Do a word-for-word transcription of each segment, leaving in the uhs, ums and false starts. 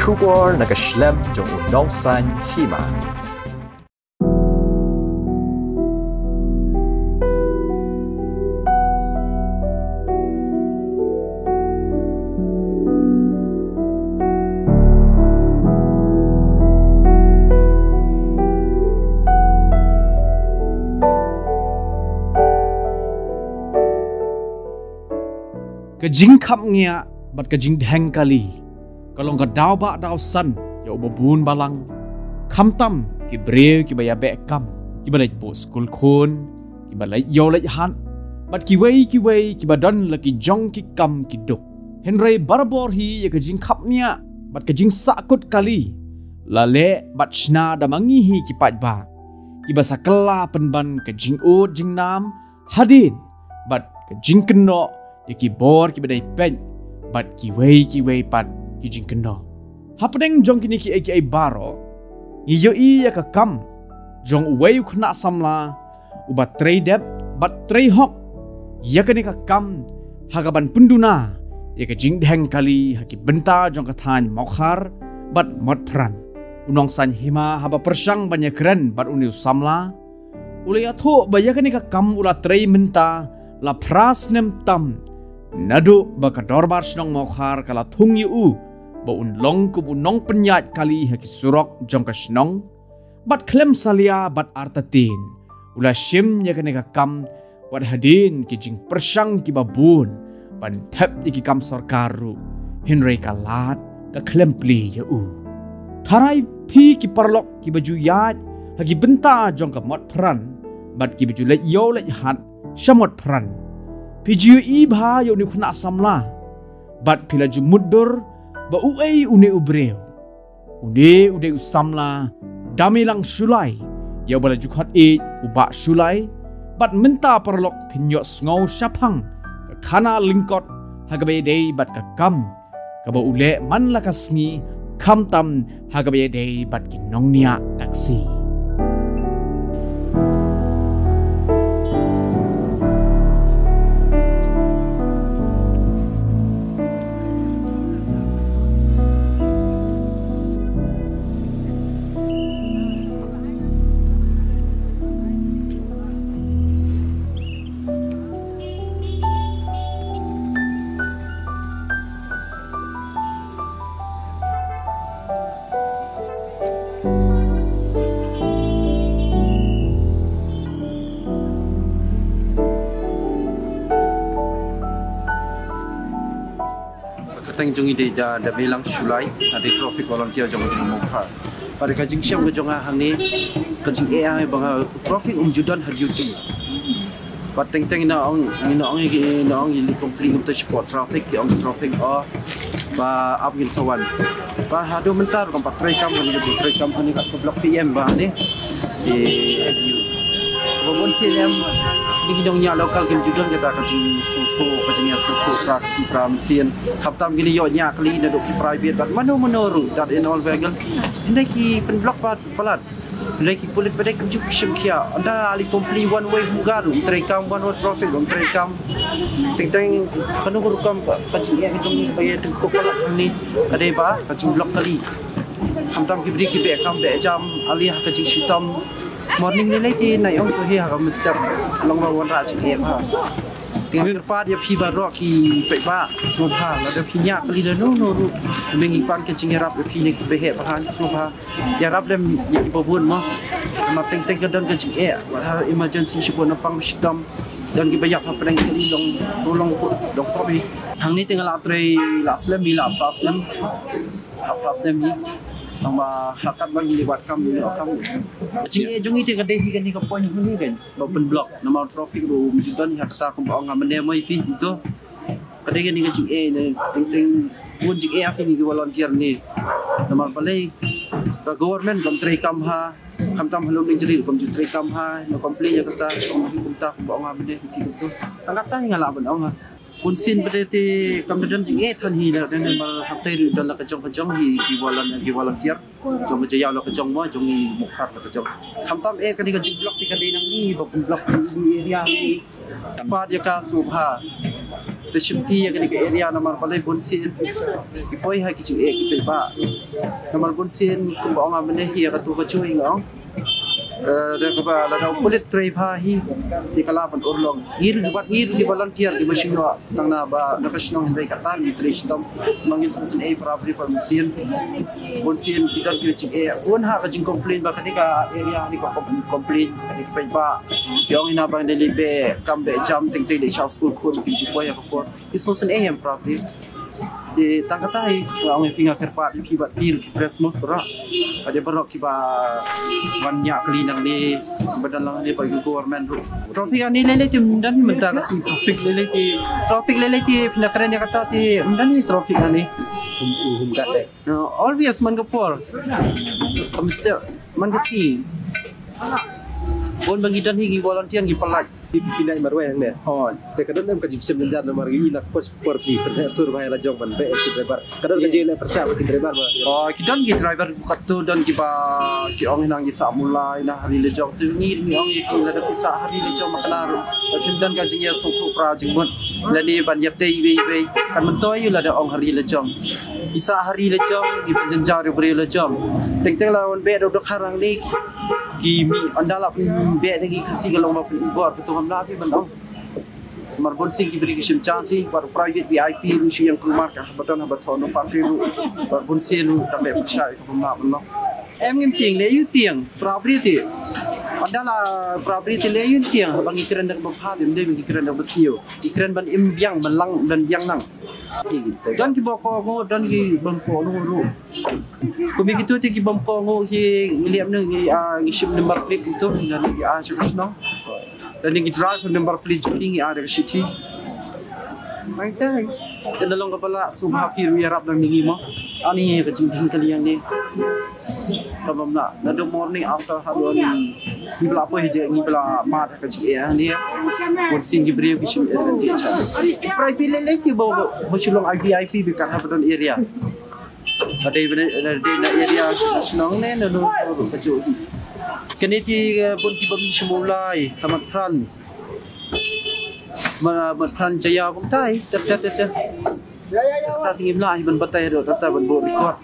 Khubor na ka shlem jong u Nongsaiñ Hima. Ka jingkhapngiah bad ka jingdheng kali ka long ka daw ba daw san ïa uba bun balang, khamtam ki briew kiba ïabeh kam, kiba leit buh skul khun, kiba leit ïew leit hat, bad kiwei kiwei kiba don la ki jong ki kam ki duk. Hynrei barabor hi ïa ka jingkhapngiah bad ka jingsahkut kali la leh bad shna da ma ngi hi ki paidbah, kiba sa kylla pynban ka jingud jingnam hadien bad ka jingkynnoh ïa ki bor kiba dei peit bad kiwei kiwei pat ki jingkynnoh. Hapdeng jong kine kiei kiei baroh ngi ïohi ïa ka kam jong uwei u khynnah samla uba trei dep bad trei hok ïa kane ka kam ha kaban pynduna ïa ka jingdheng kali ha ki bynta jong ka thaiñ Mawkhar bad Motphran. U Nongsaiñ Hima haba pyrshang ban ïakren bad une u samla u la ïathuh ba ïa kane ka kam u la trei mynta la phra snem tam naduh ba ka Dorbar Shnong Mawkhar ka la thung ïa u ba un long kum u nongpynïaid kali ha ki surok jong ka shnong. Bad khlem salia bad artatien u la shim ïa kane ka kam wat hadien ki jingpyrshang kiba bun ban thep ïa ki kam sorkar ruh, hynrei ka lad ka khlem plie ïa u. Tharai phi ki paralok kiba ju ïaid ha ki bynta jong ka Motphran bad kiba ju leit ïew leit hat sha Motphran, phi ju ïohi bha ïa une u khynnah samla bad phi la ju mutdur ba uei une u briew. Une u dei u samla Damelang Shullai, ïa uba la ju khot ïa u Bah Shullai. Bad mynta paralok phin ïohsngew shaphang ka khana lyngkot ha kaba ïadei bad ka kam kaba u leh man la ka sngi, khamtam ha kaba ïadei bad ki nongñiah taxi. Kyrteng jong ngi dei da, Damelang Shullai, nga dei traffic volunteer jong ka Mawkhar. Bad ka jingshem ka jong nga hangne, ka jingeh ba nga traffic um ju don ha duty. Bad teng teng na ong, na ong, na ong i li complain kumta support traffic, ki ong traffic o ba ap ngin sa wan. Ba haduh mynta ruh kam pat trei kam, kam pat trei kam hangne kat ka block P M ba hangne. Te ba bun sien em, ni ki nongñiah local kim ju don kata ka jingsngewthuh, ka jingïasngewthuh pra ka sien pra mynsiem. Khamtam kine ïoh ñiah kali naduh ki private bad mano mano ruh, that in all vehicle. Hynrei ki pynblock pat palat. Hynrei ki pulit pat dei kim ju shim khia. Ynda ali pom pli one way hum garu, um trei kam, one way traffic, um trei kam. Teng teng kano ka rukom ka, ka jingeh ka jong ngi ba ïa tyngkhuh palat hangne ka dei ba ka jingblock kali. Khamtam ki briew ki beh kam beh jam, ali ha ka jingshitom. Morning lei lei te nai ong ko he ha ka mynstep long ba wanrah jingeh bha. Te nga kyrpad ïa phi baroh ki paidbah sngewbha lada phi ñiah kali lano lano ruh, mynta ngi pan ka jingïarap ïa phi ne ki ba heh ba han sngewbha. Ïarap lem ïa kiba bun mo. Namar teng teng ka don ka jingeh, wat ha emergency shibun na pang shitom. Don kiba ïap hapdeng kali long, long, long pop hi. Hangne te nga la trei la slem hi, la phra slem. La phra slem hi. Tang ba ha kat ba ngi li wad kam, ngi li wad kam. Jingeh jong ngi te ka dei hi kane ka point hi ni kan. Ba pynblock namar traffic ruh um ju don hi ha kata kumba ong ha mynne mo ïa phi to. Ka dei kane ka jingeh ne, teng teng bun jingeh ha phi ngi ki volunteer ne. Namar balei ka government kam trei kam ha, khamtam ha Lumdiengjri kam ju trei kam ha, na complain ïa kata, ong hi kumta kumba ong ha mynne hi kumta. Tang kata hi nga lah ban ong ha. Bun sien ba dei te kam da don jingeh than hi la, namar hangtei ruh don la ka jong ka jong hi ki volun-, ki volunteer. Jong ka Jaïaw la ka jong mo, jong ngi Mawkhar la ka jong. Khamtam eh kane ka jingblock te ka dei nangne ba pynblock area hi. Pat ïa ka sngewbha. Te shim ti ïa kane ka area namar balei bun sien ki poi ha ki jingeh ki pei ba. Namar bun sien kumba ong mynne hi ïa katu ka jui nga ong. Eh, da kaba lada u pulit trei bha hi, te ka lah ban urlong. Ngir ki bat ngir ki volunteer kiba shu ïoh tang na ba na ka shnong hynrei kata ngi trei shitom. Ngi sngewsynei para bri para bun sien. Bun sien ki don ki jingeh. Bun ha ka jingcomplain ba kane ka area ni ka com-, complain kane ka pei ba. Ïong ina bang dei lei beh kam beh jam teng teng dei sha skul khun ki ju poi ha ka por. Ki sngewsynei em para bri. Te tang kata hi nga ong ïa phi nga kyrpad ïa phi bad phi ki press mo para. Bad ïa baroh kiba wan ñiah kali nangne ba don lang ne ba ki government ruh. Traffic ani lei lei te ym don mynta ka sngi traffic lei lei te. Traffic lei lei te phi na kren ïa kata te ym don hi traffic ani. Hum, hum kat dei. No, always man ka por. Ka mesti man ka sngi. Bun ba ngi don hi ngi volunteer ngi pynlait. Phi, phi nai marwei hangne. Oh. Te ka don em ka jingshim jynjar namar ngi na ka por por phi pyrshah sur bha ïa la jong ban beh ki driver. Ka don ka jingeh pyrshah bad ki driver ba. Oh, ki don ki driver katu don kiba ki ong nang ki sah mulai na ha ri la jong. Te ngi ngi ong ïa ki lada phi sah ha ri la jong ma kane ruh. Te phin don ka jingïasngewthuh pra jingmut. Lane ban ïatei iwei iwei. Kan myntoi ïa u lada ong ha ri la jong. Ki sah ha ri la jong, ki pynjynjar ïa u briew la jong. Teng teng la wan beh da u dkhar hangne. Ki mih ynda la pynbeh da ki Khasi ka long ba pynibor, ka tu ngam lah phi ban ong. Namar bun sien ki briew ki shim chance hi, bad u private V I P ruh shu ïeng kulmar ka haba don haba thon u party ruh. Bad bun sien ruh tang beh pyrshah ka bym lah ban long. Em ngim tieng lei ïa u tieng, para briew te. Ynda la para briew te lei ïa u tieng, haba ngi kren da kaba bha, ym dei ba ngi kren da kaba sniew. Ngi kren ban im biang, ban lang, ban biang nang. Don kiba kohnguh, don ki bym kohnguh ruh. Kum ïa kitu te ki bym kohnguh ki ngi leh ne ngi, ah, ngi shim number plate kitu, ngi leh ngi, ah, shim shnong. Lane ngi drive number plate jong ki ngi ai da ka shithi. Nangta te na long kaba lah sngewbha phi ruh ïarap lang ïa ngi mo. Ani ka jingdon ka liang ne. Kaba mlah naduh morning after haduh ngi, ngi ba la poi ha jingeh, ngi ba la mad ha ka jingeh ne. Bun sien ki briew ki shim advantage. Private lei lei ki ba, ba shu long V I P ba kat haba don area. Ka dei ba dei, dei na area shnong ne na no ka ju. Kane te, eh, bun kiba mih sha Mawlai, ka Mat Pran. Ma, Mat Pran Jaya kumtai, ter ter ter ter. Ta te ngim lah ban batai haduh ta ta ban buh record.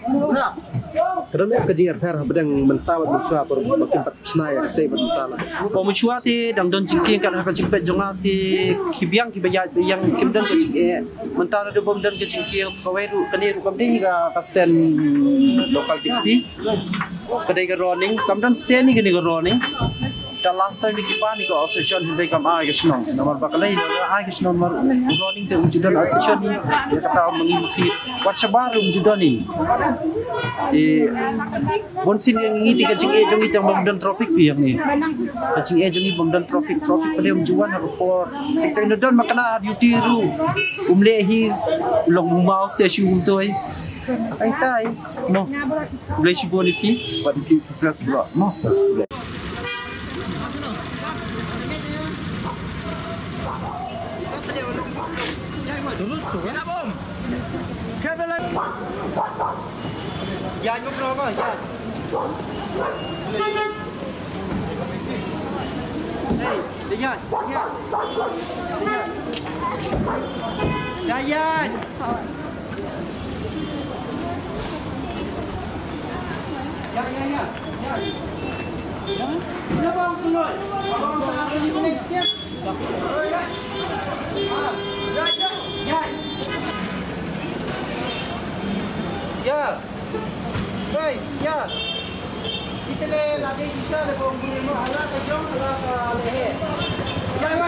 Ka don ka jingïapher hapdeng mynta bad mynshuwa por ba kim pat shna ïa kata bad mynta la. Por mynshuwa te dang don jingkieng kat ha ka jingpeit jong nga te ki biang kiba ïaid ba ïeng kim don ka jingeh. Mynta naduh bym don ka jingkieng sa kawei ruh kane ruh kam dei ka, ka stand local taxi. Ka dei ka Roning, kam don stand ne kane ka Roning. Te last time ki pan ne ka Association hynrei kam ai ka shnong. Namar ba ka lei ai ka shnong namar Roning te um ju don Association ne. Ïa kata ma ngi ma phi wat shabar um ju don ne. Te bun sien ngi te ka jingeh jong ngi te bym don traffic phi hangne. Ka jingeh jong ngi bym don traffic, traffic phi um ju wan ha ka por. Te te don ma kane duty ruh. Um leh hi long mouse te shu um toi. Ai tai. Mo. Blei shibun ïa phi. Wat ïa phi plus bro. Mo. Ya, nyuk no ko, ya. Hey, ya, ya. Ya, ya. Ya, ya, ya, ya. Ya. Ya, bang, keluar. Abang, abang, keluar. Ya. Hei, ya. Kita le lagi kita le bom beri no ala ka jong ala ka lehe. Ya, ya.